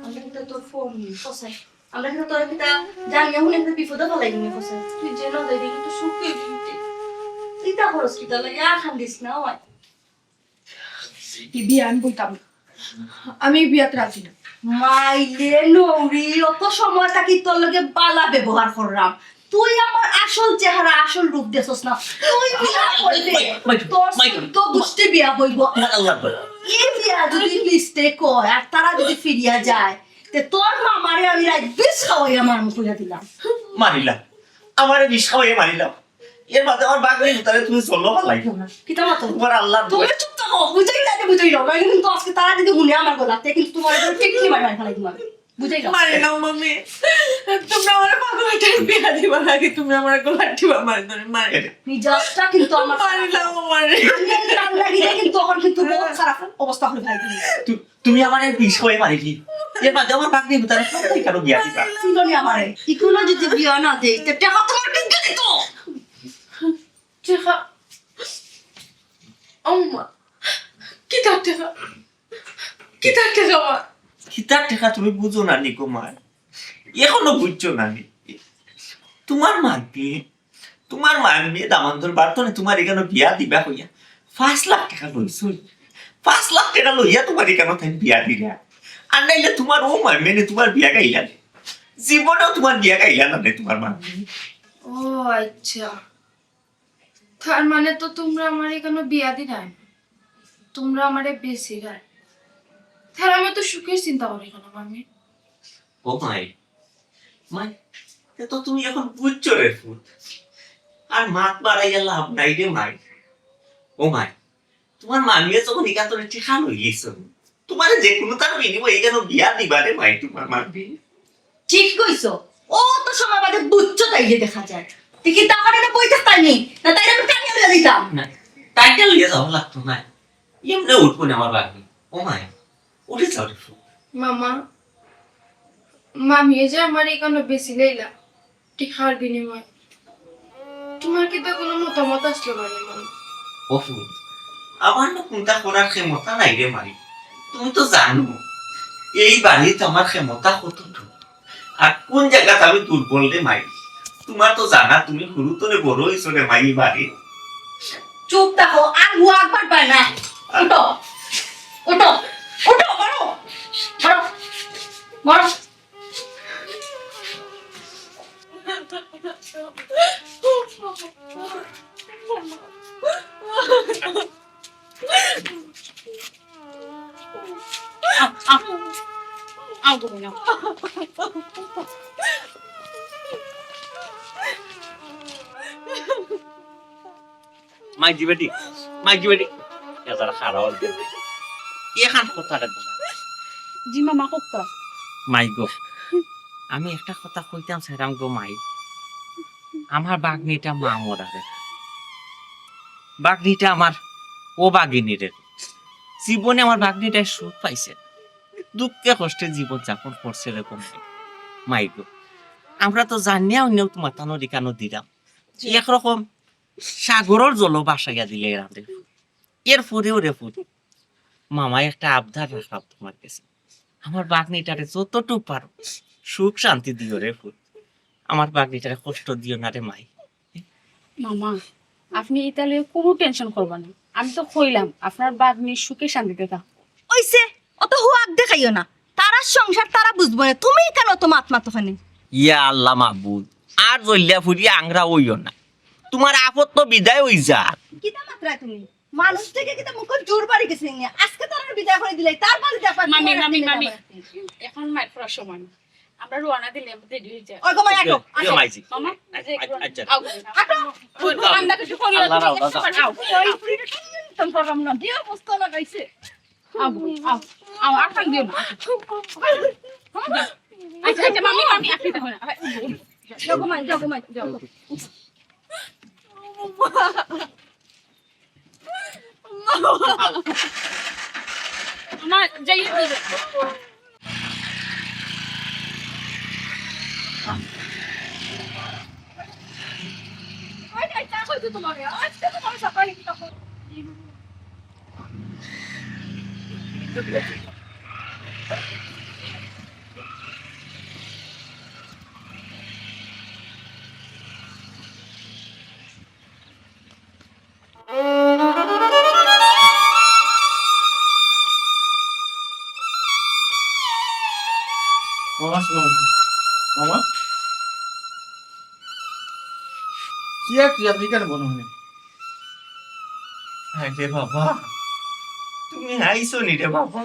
আমরা কিন্তু তোর ফোন নি, কছাই। আমরা কিন্তু তোর কিতা জানিয়া হুনে একটা বিপদে ফালাই দিমু কছাই। তুই যে না যাইবি কিন্তু সুখে অইবি। ইতা করস কিতা লাগি? আর কান্দিস না, ওই। ই বিয়া আমি বইতাম না। আমি ই বিয়াত রাজি না। মাইলে নৌরি, অত সময় থাকি তোর লগে বালা ব্যবহার করলাম। তুই আমার আসল চেহারা, আসল রূপ দেখছস না। তুই বিয়া করলে মাই, মাই, তোর মাই, তো গুষ্টি বিয়া বইব। মাই, আল্লাহ। এই বিয়া যদি mistake হয় আর তারা যদি ফিরিয়া যায়, তে তোর মামারে আমি রাইত বিষ খাওয়াইয়া মারমু কইয়া দিলাম। মারিলা, আমারে বিষ খাওয়াইয়া মারিলা। এর বাদে আমার বাগনি উতারে তুমি চলো ভালাই। কিতা মাতো? তোমার আল্লাহ তুমি চুপ থাকো, বুঝাই না, বুঝাই না। কিন্তু আজকে তারা যদি হুনে আমার গলা, তে কিন্তু তোমার উপরে ঠিক কি মারি ফালাই দিমু। বুঝাই না। মারি নাও মামি। তোমরা আমার পাগল একটা বিয়া দিবা নাকি? তুমি আমার গলা টিপা মারি ধরে মারি। মিজাজটা কিন্তু আমার মারি নাও মারি। আমি জানি তার লাগি যে কিন্তু তখন কিন্তু বহুত খারাপ অবস্থা হয়ে ভাই। তু-, তুমি আমার এই বিষ হয়ে মারি কি? এর বাদে আমার বাগনি উতারে সব কারো বিয়া দিবা। শুনো নি আমারে, ইকুনো যদি বিয়া না দেই, তে টাকা তোমার কে দিত? টেকা? আম্মা, কিতার টেকা? কিতার টেকা মা? কিতার টেকা তুমি বুঝো না নি গো মা? এখনো বুঝছো না নি? তোমার মাকে তুমার মামিয়ে দামান্দর বাড়ি থনে তুমার ইখানো বিয়া দিবা কইয়া পাঁচ লাখ টেকা লইছইন। পাঁচ লাখ টেকা লইয়া তুমার ইখানো তাইন বিয়া দিলা। আর নাইলে তুমার অউ মামিয়ে নি তুমার বিয়া গাইলা নি। জীবনেও তুমার বিয়া গাইলা না নি তুমার মামিয়ে। ও আইচ্ছা, তার মানে তো তুমরা আমার ইখানো বিয়া দিরায় না, তুমরা আমারে বেচিরায়। তার আমি তো সুখের চিন্তা করি কেনে মামি? ও মাই, মাই, এ তো তুমি অখন বুঝছো রে ফুত। আর মাত বাড়াইয়া লাভ নাই রে মাই। ও মাই, তুমার মামিয়ে যখন ইখান থনে টেকা লইলিছইন, তুমারে যে কুনু তার বিনিময়ে ইখানো বিয়া দিবা রে মাই তুমার মামি। ঠিক কইছো। অত সময় বাদে বুঝছো তাইলে দেখা যায়। দেখি তখন এটা বই থাকতানি, না তাইলে আমি টানিয়া লইয়া দিতাম। না, তাইলে লইয়া যাওয়া লাগতো না। এমনে উঠবো না আমার বাগনি। ও মাই, উঠি যাও রে ফুত। মামা, মামিয়ে যে আমার ইখানো বেচিলাইলা, টেকার বিনিময়ে। তুমার কিতা কুনু মতামত আছলো বাড়ির মানুষ? ও ফুত, আমার না কুনতা করার ক্ষমতা নাই রে মাই। তুমি তো জানো, এই বাড়িত আমার ক্ষমতা কতটুকু। আর কুন জাগাত আমি দুর্বল রে মাই। তুমার তো জানা, তুমি হুরু থনে বড় অইছো রে মাই এই বাড়িত। চুপ থাকো, আর হুয়া একবার পায় না। উঠো, উঠো, উঠো, বড়ো, বড়ো, বড়ো। আও, আও। আও গো, আও। মাইজি বেটি, মাইজি বেটি। এ তারা খারাপ অইছে। এখান কথা রে গো। জি মামা, কউক্কা। মাই গো, আমি একটা কথা কইতাম চাইরাম গো মাই। আমার বাগনিটা মা মরা রে। বাগনিটা আমার অভাগিনী রে। জীবনে আমার বাগনিটায় সুখ পাইছে না। দুঃখে কষ্টে জীবন যাপন করছে রে গো মাই। মাই গো, আমরা তো জানিয়া অইন্যর মাথানো ইখানো দিরাম। একরকম সাগরর জলো ভাসাইয়া দিলাইরাম রে। এরপরেও রে ফুত, মামায় একটা আবদার রাখলাম তুমার গেছে। আমার বাগনিটারে যতটুক পারো সুখ শান্তি দিও রে ফুত। আমার বাগনিটারে কষ্ট দিও না রে মাই। মামা, আপনে ইতা লইয়া কুনু tension করবা না। আমি তো কইলাম, আপনার বাগনি সুখে শান্তিতে থাকবো। অইছে, অত হুয়াক দেখাইও না। তারার সংসার তারা বুঝবো না, তুমি কেনে অত মাত মাতো কেনে? ইয়া আল্লাহ মাবুদ, আর জ্বলিয়া পুড়িয়া আংরা অইও না। তুমার আপদ তো বিদায় অই যার। কিতা মাতরায় তুমি? মানুষ থাকি কিতা মুখো জোর বাড়ি গেছে নি? আজকে তারারে বিদায় করি দিলাই, তার বাড়ি যাবার মামি, মামি, মামি, এখন মাইর করার সময় না। আমরা রওনা দিলে আমরা ready অই যাই। ওই গো, মাই, আটো, এ, এ, আটো। মাইজি। মামা, আ-, যে আ-, আচ্ছা। আও, আটো। ওই, আমরা কিছু করি না, আল্লাহ তুমি রাও, আল্লাহ। আও, আও। তুমি গরম না, দিও, বুঝতে লাগাইছে। আও, আও, আও, আর কান দিও না। আচ্ছা, আচ্ছা, মামি, মামি, আপনি তখন, যাও গো, মাই, যাও গো, মাই, যাও গো। মা, যাই। মামা, আসসালামু আলাইকুম। মামা? কি আর কি, আপনি কেন মনে হয়? আরে বাবা, তুমি আইছো নি রে বাবা?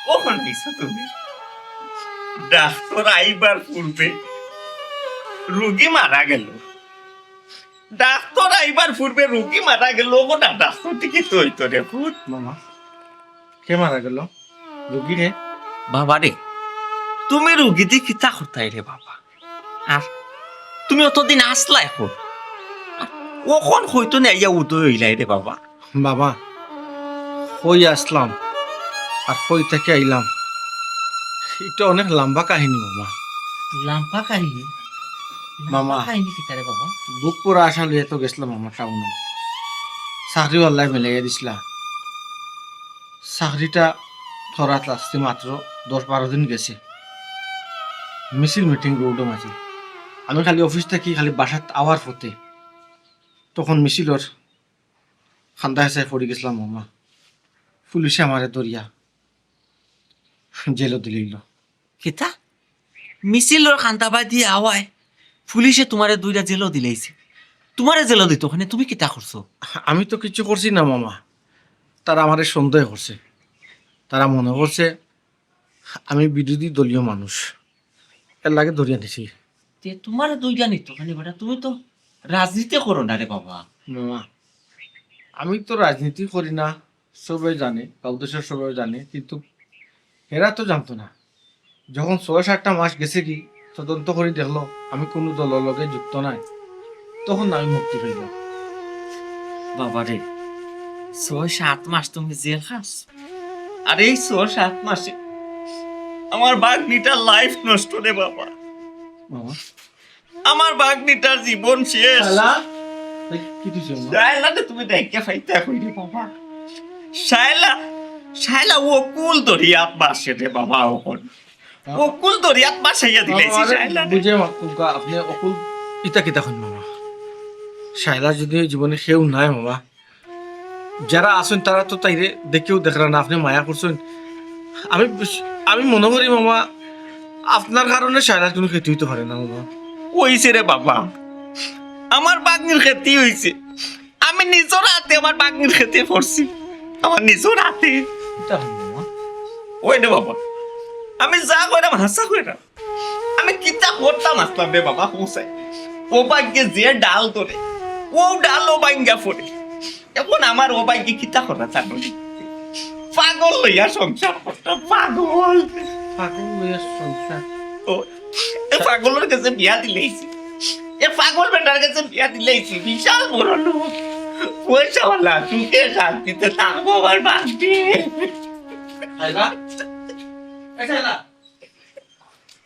কখন আইছো তুমি? ডাক্তার আইবার পূর্বে রুগী মারা গেল। ডাক্তার আইবার পূর্বে রুগী মারা গেল, ওগো না, ডাক্তার দেখি তো হইতো রে পুত। মামা, কে মারা গেল? রুগী রে? বাবা রে, তুমি রুগী দি কিতা করতায় রে বাবা? আর তুমি অতদিন আছলায় কই? আর অখন কই থনে আইয়া উদয় অইলায় রে বাবা? বাবা, কই আছলাম আর কই থাকি আইলাম, ইটা অনেক লাম্বা কাহিনী মামা। লাম্বা কাহিনী? মামা। লাম্বা কাহিনী কিতা রে বাবা? বুক পুরা আশা লইয়া তো গেছলাম মামা টাউনো। চাকরিআলায় মিলাইয়া দিছলা। চাকরিটা ধরাত আইজতে মাত্র দশ বারো দিন গেছে। মিছিল মিটিং রোডো মাঝে। আমি খালি অফিস থাকি খালি বাসাত আওয়ার পথে তখন মিছিলর কান্দা হেছায় পড়ি গেছিলাম মামা। পুলিশে আমারে ধরিয়া জেলো দিলাইলো। কিতা? মিছিলর কান্দা বায়দি আওয়ায় পুলিশে তুমারে ধরিয়া জেলো দিলাইছে? তুমারে জেলো দিতো কেনে, তুমি কিতা করছো? আমি তো কিচ্ছু করছি না মামা, তারা আমারে সন্দেহ করছে, তারা মনে করছে আমি বিরোধী দলীয় মানুষ, এরলাগি ধরিয়া নিছে। তে তুমারে ধরিয়া নিতো কেনে বেটা, তুমি তো রাজনীতি করো না রে বাবা। মামা, আমি তো রাজনীতি করি না, সবাই জানে, গাঁও দেশর সবাই জানে, কিন্তু এরা তো জানতো না। যখন ছয় সাতটা মাস গেছেগি, তদন্ত করি দেখলো আমি কুনু দলর লগে যুক্ত নাই, তখন আমি মুক্তি পাইলাম। বাবা রে, ছয় সাত মাস তুমি জেল খাটছো, আর এই ছয় সাত মাসে আমার ভাগ্নিটার life নষ্ট রে বাবা। মামা, আমার ভাগ্নিটার জীবন শেষ। শালা, এই, কিতা অইছে মামা? শায়লা রে, তুমি দেখিয়া ফাইতা কই রে বাবা। শায়লা, শায়লা অকুল দরিয়াত ভাসে রে বাবা অখন। হ্যাঁ। অকুল দরিয়াত ভাসাইয়া দিলাইছি মামা, আরে শায়লা রে। বুঝে মা, কুকা, আপনে অকুল ইতা কিতা কইন মামা? শায়লা যদি জীবনে কেউ নাই মামা, যারা আছইন তারা তো তাইরে দেখিয়াও দেখরা না, আপনে মায়া করছইন। আমি, আমি মনে করি মামা, আপনার কারণে শায়লার কুনু ক্ষতি অইতো পারে না মামা। অইছে রে বাবা, আমার ভাগ্নির ক্ষতি অইছে। আমি নিজর আতে আমার ভাগ্নির ক্ষতি করছি, আমার নিজর আতে। কিতা কইন মামা? ওই রে বাবা, আমি যা কইরাম হাছা কইরাম। আমি কিতা করতাম আছলাম রে বাবা, হুনছাই। অউ ভাগ্যে যে ডাল ধরে, অউ ডালও ভাঙ্গিয়া পড়ে। অখন আমার অউ ভাগ্যে কিতা করা জানো নি? পাগল লইয়া সংসার করতাম, পাগল। পাগল লইয়া সংসার? ও, এ পাগলর গেছে বিয়া দিলাইছি। এ পাগল বেটার গেছে বিয়া দিলাইছি, বিশাল বড় লোক। পয়সাওয়ালা, সুখে শান্তিতে থাকবো আমার ভাগ্নি। শায়লা? এ শায়লা?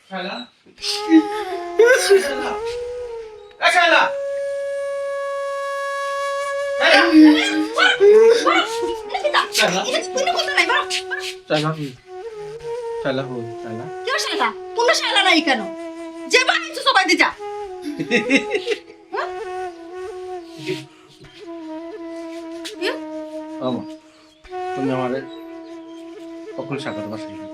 শায়লা? এ শায়লা? এ শায়লা? শায়লা? শায়লা? শায়লা কই? শায়লা কই? শায়লা? কিয় শায়লা? কুনু শায়লা নাই কেনে? যে বাড়ি আইছো সবাই দি যা। হ্যাঁ? কিয়? মামা, তুমি আমারে অকুল শায়লার বাসায় নিও।